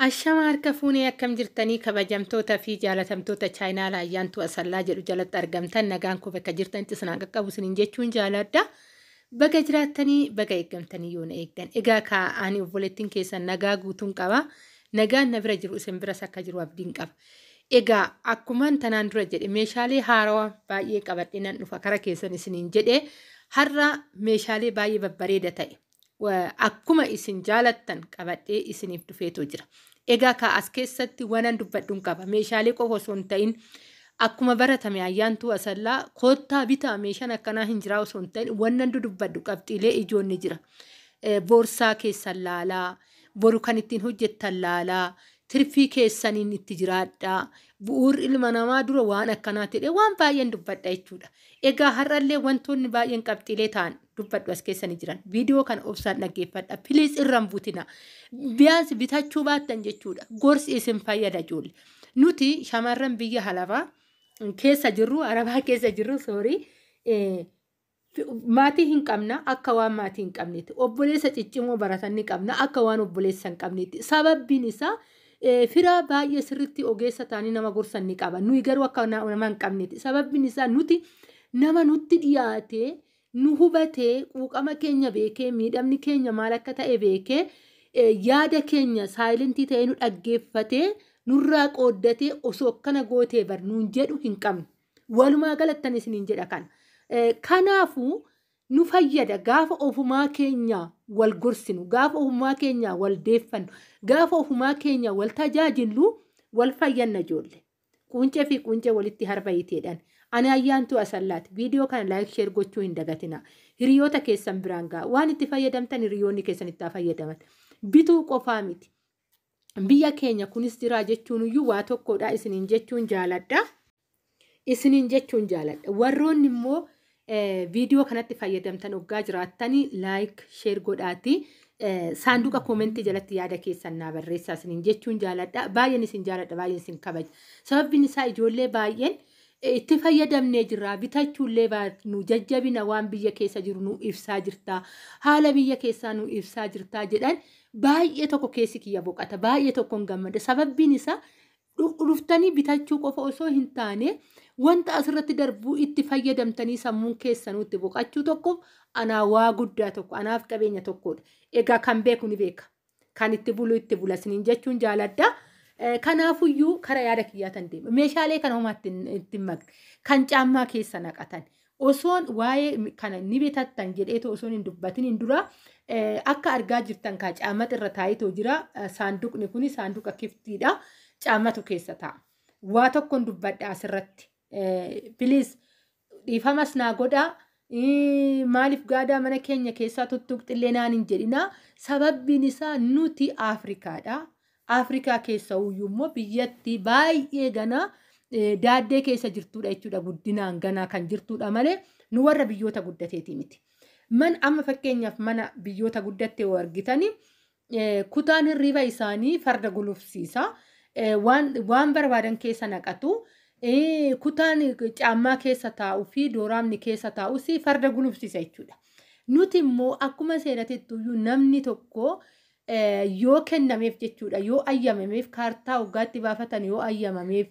Ashama harka fuunee, akkam jirtanii? Kabajamtoota fi jaalatamtoota chaayinaa Ayyaantuu Asallaa jedhu jalatti argamtan, nagaan koo bakka jirtanitti isin qaqqabu isiniin jechuun jaaladha. Baga jiraattanii, baga eeggamtanii yoona eegdan. Egaa kaa'anii obboleettiin keessan nagaa guutuun qaba. Nagaan na bira jiru isin biras akka jiru abdiin qaba. Egaa akkumaan tanaan dura jedhe, meeshaalee haarawaa baay'ee qabadhee nan dhufa kara keessan isiniin jedhe, har'a meeshaalee baay'ee babbareeda ta'e akkuma isin jaalattan qabadhee isiniif dhufeetu jira. Egaa kaa as keessatti waanan dubbadhuun qaba. Meeshaalee qofa osoo hin ta'in, akkuma baratame Ayyaantuu Asallaa koottaa bitaa, meeshaan akkanaa hin jiraa osoo hin ta'in, wannan dudubbadhu qabxiilee ijoon ni jira. Boorsaa keessan laalaa, boru kan ittiin hojjettan laalaa, tirfii keessaniin itti jiraadhaa. Bu'uurri ilma namaa dura waan akkanaa ta'e waan baay'een dubbadha jechuudha. Egaa har'allee wantoonni baay'een qabxiilee ta'an dubbadhu as keessanii jiran. Viidiyoo kana obsaan dhaggeeffadha. Please, irraan butina. Biyaansi bitachuu baattan jechuudha. Gorsi isin fayyada, ijoollee. Nuti shamarran biyya halafaa keessa jirru, Arabaa keessa jirru, sorry. Maatii hin qabna, akka waan maatii hin qabneetti. Obboleessa ciccimoo baratan ni qabna, akka waan obboleessa hin qabneetti. Sababbiin isaa fira baay'ee sirriitti ogeessa ta'anii nama gorsan ni qaba. Nuyi garuu akka nama hin qabneetti. Sababbiin isaa nuti nama nutti dhiyaatee, nu hubatee, quuqama keenya beekee, miidhamni keenya maal akka ta'e beekee, yaada keenya silent ta'ee nu dhaggeeffatee, nurraa qooddatee, osoo akkana gootee bar nuun jedhu hin qabnu. Walumaa galattan isiniin jedha kana. Kanaafuu nu fayyada gaafa ofumaa keenya wal gorsinu, gaafa ofumaa keenya wal deeffannu, gaafa ofumaa keenya wal tajaajillu wal fayyanna, ijoollee. Quuncee fi quuncee walitti harba hiiteedhaan. Ani Ayyaantuu Asallaati. Viidiyoo kana like, share gochuu hin dagatina. Hiriyoota keessan biraan ga'a. Waan itti fayyadamtan hiriyoonni keessan itti fayyadaman. Bituu qofaa miti. Biyya keenya kunis jira jechuun iyyuu waa tokkodha isiniin jechuun jaaladha. Isiniin jechuun jaaladha. Warroonni immoo viidiyoo kanatti fayyadamtan hoggaa jiraattanii like, share godhaati. Saanduqa comment jalatti yaada keessan naa barreessaa isiniin jechuun jaaladha. Baay'een isin jaaladha, baay'een isin kabaja. Sababbiin isaa ijoollee baay'een itti fayyadamnee jirra. Bitachuullee nu jajjabina, waan biyya keessa jiru nu ibsaa jirta. Haala biyya keessaa nu ibsaa jirta jedhan, baay'ee tokko keessi kiyya boqata. Baay'ee tokkoon gammada. Sababbiin isaa dhuftanii bitachuu qofa osoo hin taane, wanta asirratti darbuu itti fayyadamtanii sammuun keessanuu itti boqachuu tokko anaa waa guddaa tokko, anaaf qabeenya tokkodha. Egaa kan beeku ni beeka. Kan itti bulu itti bula isiniin jechuun jaaladha. Kanaafuyyuu kara yaada kiyyaatan deema. Meeshaalee kana homaa itti hin kan caammaa keessa naqatan. Osoon waa'ee kana ni bitattan jedheetoo osoon hin dubbatin hin dura, akka argaa jirtan kaa caammata irra taa'eetoo jira. Saanduqni kuni saanduqa kiftiidha. Caammatu keessa taa'a. Waa tokkoon dubbadha asirratti. Please, dhiifamas naa godhaa. Maaliif gaadaa mana keenya keessaa tuttuqxillee naan hin jedhinaa. Sababbiin isaa nuti Afrikaadha. Afrikaa keessa iyyuu immoo biyyatti baay'ee ganaa daaddee keessa jirtudha jechuudha. Guddinaan ganaa kan jirtudha malee nu warra biyyoota guddateeti miti. Man amma fakkeenyaaf mana biyyoota guddattee yoo argitani, kutaan hirriba isaanii farda gulufsiisa. Waan barbaadan keessa naqatu. Kutaan caammaa keessa taa'uu fi dooraamni keessa taa'us farda gulufsiisa jechuudha. Nuti immoo akkuma seeratettu iyyuu namni tokko yoo kennameef jechuudha, yoo ayyamameef, kaartaa waggaatti baafatan yoo ayyamameef,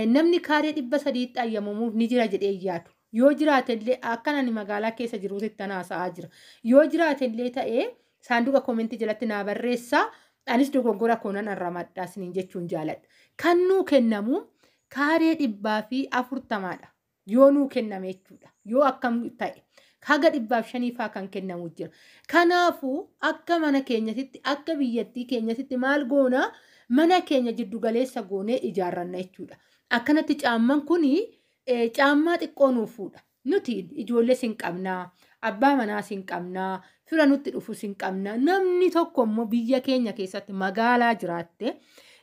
namni kaaree 300tti ayyamamuuf ni jira jedhee yaadu. Yoo jiraatellee, akkan ani magaalaa keessa jiruutti tan haasa'aa jira. Yoo jiraatellee ta'ee saanduqa comment jalatti naa barreessaa. Anis dogoggora koonan arramadhaa isiniin jechuun jaaladha. Kan nuu kennamu kaaree 140dha. Yoo nuu kenname jechuudha. Yoo akkam ta'e. Haga 105faa kan kennamu jira. Kanaafuu akka mana keenyatitti, akka biyyattii keenyatitti maal goonaa, mana keenya jiddugaleessa goonee ijaarranna jechuudha. Akkanatti caamman kuni caammaa xiqqoo nuuf fuudha. Nuti ijoollee sin qabnaa, abbaa manaa sin qabnaa, fira nutti dhufu sin qabnaa. Namni tokko immoo biyya keenya keessatti magaalaa jiraatte,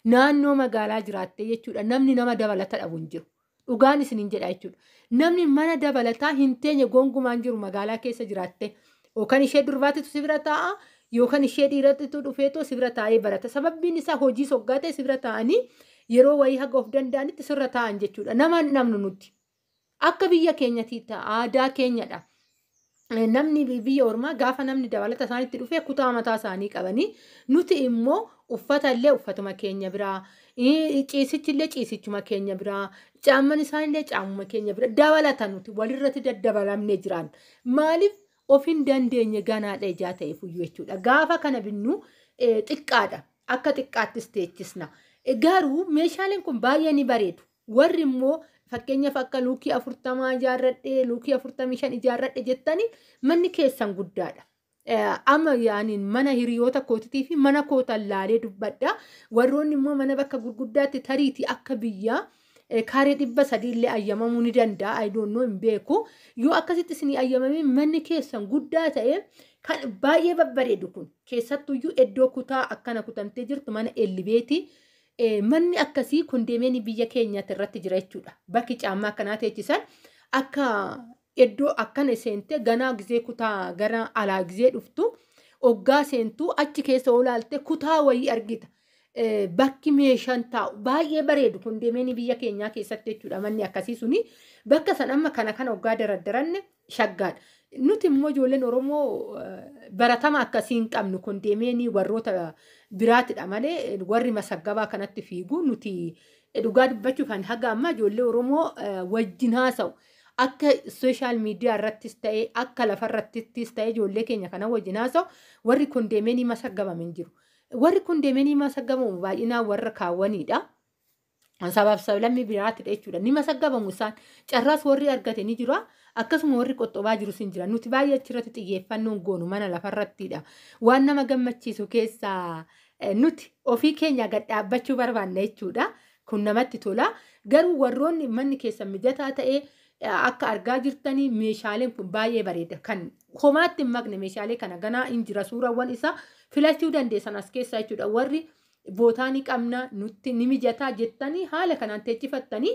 naannoo magaalaa jiraatte jechuudha. Namni nama dabalata dhabu hin jiru. Dhugaan isiniin jedha jechuudha. Namni mana dabalataa hin teenye gonkumaan jiru magaalaa keessa jiraatte. Yookaan ishee durbaatitu si bira taa'a, yookaan ishee dhiirattitu dhufeetoo si bira taa'ee barata. Sababbiin isaa hojii soggaa ta'e si bira taa'anii yeroo wayii haga of danda'anitti sirra taa'an jechuudha. Nama hin dhabnu nuti. Akka biyya keenyatti aadaa keenyadha. Namni biyya ormaa gaafa namni dabalata isaanitti dhufee kutaa mataa isaanii qabanii, nuti immoo Uffata illee uffatuma keenya biraa, ciisichi illee ciisichuma keenya biraa, caamman isaanillee caamuma keenya bira dabalata nuti walirratti daddabalamnee jiraan. Maaliif of hin dandeenye ganaadha ijaa ta'eef iyyuu jechuudha. Gaafa kana binnu xiqqaadha. Akka xiqqaattis teechisna. Garuu meeshaaleen kun baay'ee ni bareedu. Warri immoo fakkeenyaaf akka luukii 40 ijaarradhee, luukii 45 ijaarradhe jettanii manni keessan guddaadha. Amma yaaniin mana hiriyoota kootitii fi mana kootan laalee dubbadha. Warroonni immoo mana bakka gurguddaatti tariitii akka biyyaa kaaree 300 illee ayyamamuu ni danda'a. I don't know, hin beeku. Yoo akkasitti isinii ayyamamee manni keessan guddaa ta'e kan baay'ee babbareedu kun keessattuyyuu iddoo kutaa akkana kutamtee jirtu mana ellibeeti. Manni akkasii kondeemeenii biyya keenyaatti irratti jira jechuudha. Bakki caammaa akkanaa teechisan akka iddoo akkana seentee ganaa gizee kutaa gara alaa gizee dhuftu oggaa seentuu achi keessa olaalte kutaa wayii argita. Bakki meeshaan taa'u baay'ee bareedu kondeemeenii biyya keenyaa keessatti jechuudha. Manni akkasii suni bakka san amma kana kana oggaa daraddaranne shaggaadha. Nuti immoo ijoolleen Oromoo baratama akkasii hin qabnu, kondeemeenii warroota biraatidha malee warri masaggabaa kanatti fiigu. Nuti dhugaa dubbachuuf kan haga ammaa ijoollee Oromoo wajjin haasa'u akka social media irrattis ta'e akka lafarrattis ta'e ijoollee keenya kana wajjin haasa'u warri kondeemeenii masaggabame hin jiru. Warri kondeemeenii masaggabamu baay'inaan warra kaawwaniidha. Sabaaf sablammii biraatidha jechuudha. Ni masaggabamu isaan. Carraas warri argate ni jira. Akkasuma warri qoxxobaa jirus hin jira. Nuti baay'ee achirratti xiyyeeffannoon goonu mana lafarrattidha. Waan nama gammachiisu keessaa nuti ofii keenya gad dhaabbachuu barbaanna jechuudha. Kun namatti tola. Garuu warroonni manni keessan mijataa ta'ee akka argaa jirtanii meeshaaleen kun baay'ee bareeda. Kan homaatti hin maqne meeshaalee kana ganaa hin jira, suurawwan isaa filachuu dandeessan as keessaa jechuudha. Warri bootaa ni qabna, nutti ni mijataa jettanii haala kanaan teechifattanii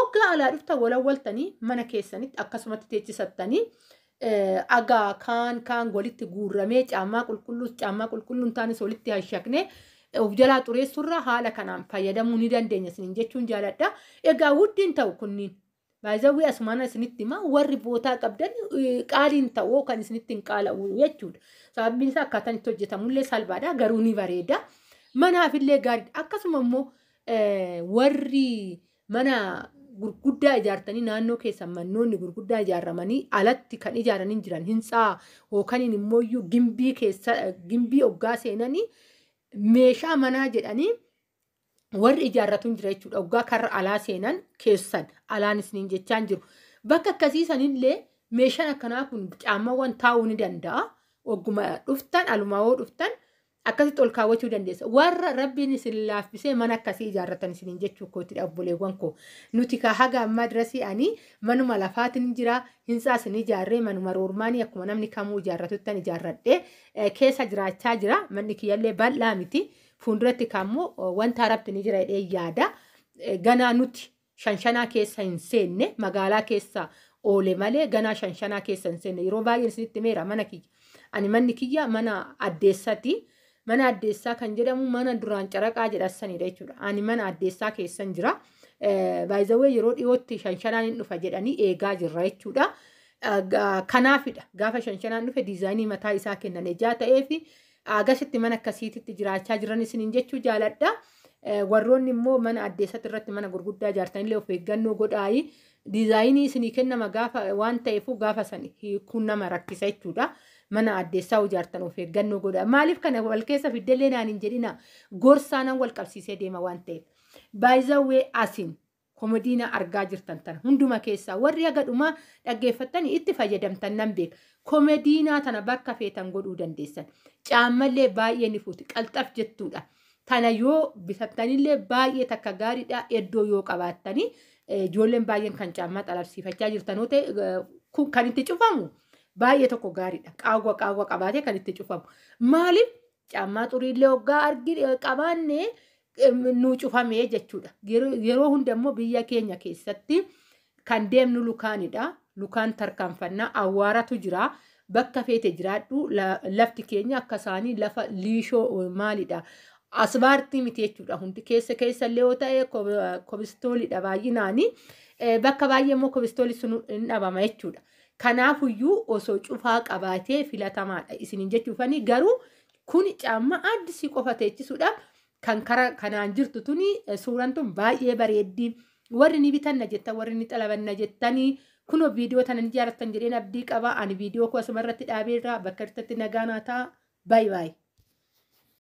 oggaa alaa dhuftan walawwaltanii mana keessanitti akkasumatti teechisattanii agaa kaan kaan walitti guurramee caammaa qulqulluus caammaa qulqulluun taanis walitti hashaknee of jalaa xureessurraa haala kanaan fayyadamuu ni dandeenya isiniin jechuun jaaladha. Egaa wuddiin ta'u kunniin baay'ee asumaan isinitti himaa, warri bootaa qabdan qaaliin ta'uu kan isinitti hin qaala'u jechuudha. Sababni isaa akkaataan itti hojjetamullee salphaadha, garuu ni bareeda. Manaafillee gaariidha. Akkasuma immoo warri mana gurguddaa ijaartanii naannoo keessan mannoonni gurguddaa ijaaramanii alatti kan ijaaranii jiran hintsaa yookaan immoo gimbii keessa gimbii oggaa seenanii meeshaa manaa jedhanii warri ijaarratu jira jechuudha. Oggaa karra alaa seenan keessan alaan isiniin jechaan jiru. Bakka akkasii sanillee meeshaan akkanaa kun caammaawwan taa'uu ni danda'a. Ogguma dhuftan alumaa hoo dhuftan akkasitti ol kaawwachuu dandeessa. Warra rabbiin isin laaffisee mana akkasii ijaarratan isiniin jechuu kootidha obboleewwan koo. Nuti ka haga ammaa dirasii ani manuma lafaatiin jira, hintsaa isin ijaarree manuma roormaanii akkuma namni kamuu ijaarratuttan ijaarradhee keessa jiraachaa jira. Manni kiyyallee bal'aa miti. Fuulduratti kammoo wanta rabbi ni jira jedhee yaada. Ganaa nuti shanshanaa keessa hin seenne, magaalaa keessa oole malee ganaa shanshanaa keessa hin seenne. Yeroo baay'ee isinitti meera mana kiyya. Ani manni kiyya mana addeessati. Mana addeessaa kan jedhamu mana duraan caraqaa jedhasanidha jechuudha. Ani mana addeessaa keessan jira. Baay'izawwee yeroo dhiyootti shanshanaan hin dhufa jedhanii eegaa jirra jechuudha. Kanaafidha gaafa shanshanaan dhufe diizaayinii mataa isaa kennan ijaa ta'eefi agasitti mana akkasiititti jiraachaa jiran isiniin jechuu jaaladha. Warroonni immoo mana addeessatti irratti mana gurguddaa ijaartanillee of eeggannoo godhaayi. Diizaayinii isinii kennama gaafa waan ta'eefu gaafa san hiikuun nama rakkisa jechuudha. Mana addeessaa ijaartan of eeggannoo godhaa. Maaliif kana wal keessa fiddellee naan hin jedhina, gorsaa nan wal qabsiisee deema waan ta'eef. Baay'izawwee asiin komodiina argaa jirtan tana hunduma keessaa warri haga dhumaa dhaggeeffattanii itti fayyadamtan nan beeka. Komodiinaa tana bakka feetan godhuu dandeessan. Caammallee baay'ee ni fuuti, qalxaf jettuudha. Tana yoo bitattanillee baay'ee takka gaariidha iddoo yoo qabaattanii ijoolleen baay'een kan caammaa xalabsiifachaa jirtan yoo ta'e kan itti cufamu baay'ee tokko gaariidha. Qaawwa qaawwa qabaatee kan itti cufamu. Maaliif caammaa xuriillee hoggaa argi qabaanne nu cufamee jechuudha. Yeroo hunda immoo biyya keenya keessatti kan deemnu lukaanidha. Lukaan tarkaanfannaa awwaaratu jira. Bakka feete jiraadhu, lafti keenya akka isaanii lafa liishoo maalidha. Asbaartii miti jechuudha. Hundi keessa keessallee yoo ta'e kobistoolidha baay'inaani. Bakka baay'ee immoo kobistooli sun hin dhabama jechuudha. Kanaafuyyuu osoo cufaa qabaatee filatamaadha isiniin jechuufani, garuu kun caammaa addisii qofa teechisuudhaaf Kan kara kanaan jirtu tuni suuraan tun baay'ee bareeddi. Warri ni bitanna jettan, warri ni xalabanna jettanii, kunoo viidiyoo tana ni jaalattan jedheen abdii qaba. Ani viidiyoo koo asuma irratti dhaabeerra. Bakka irratti nagaa naa ta'a. Baay'ee baay'ee.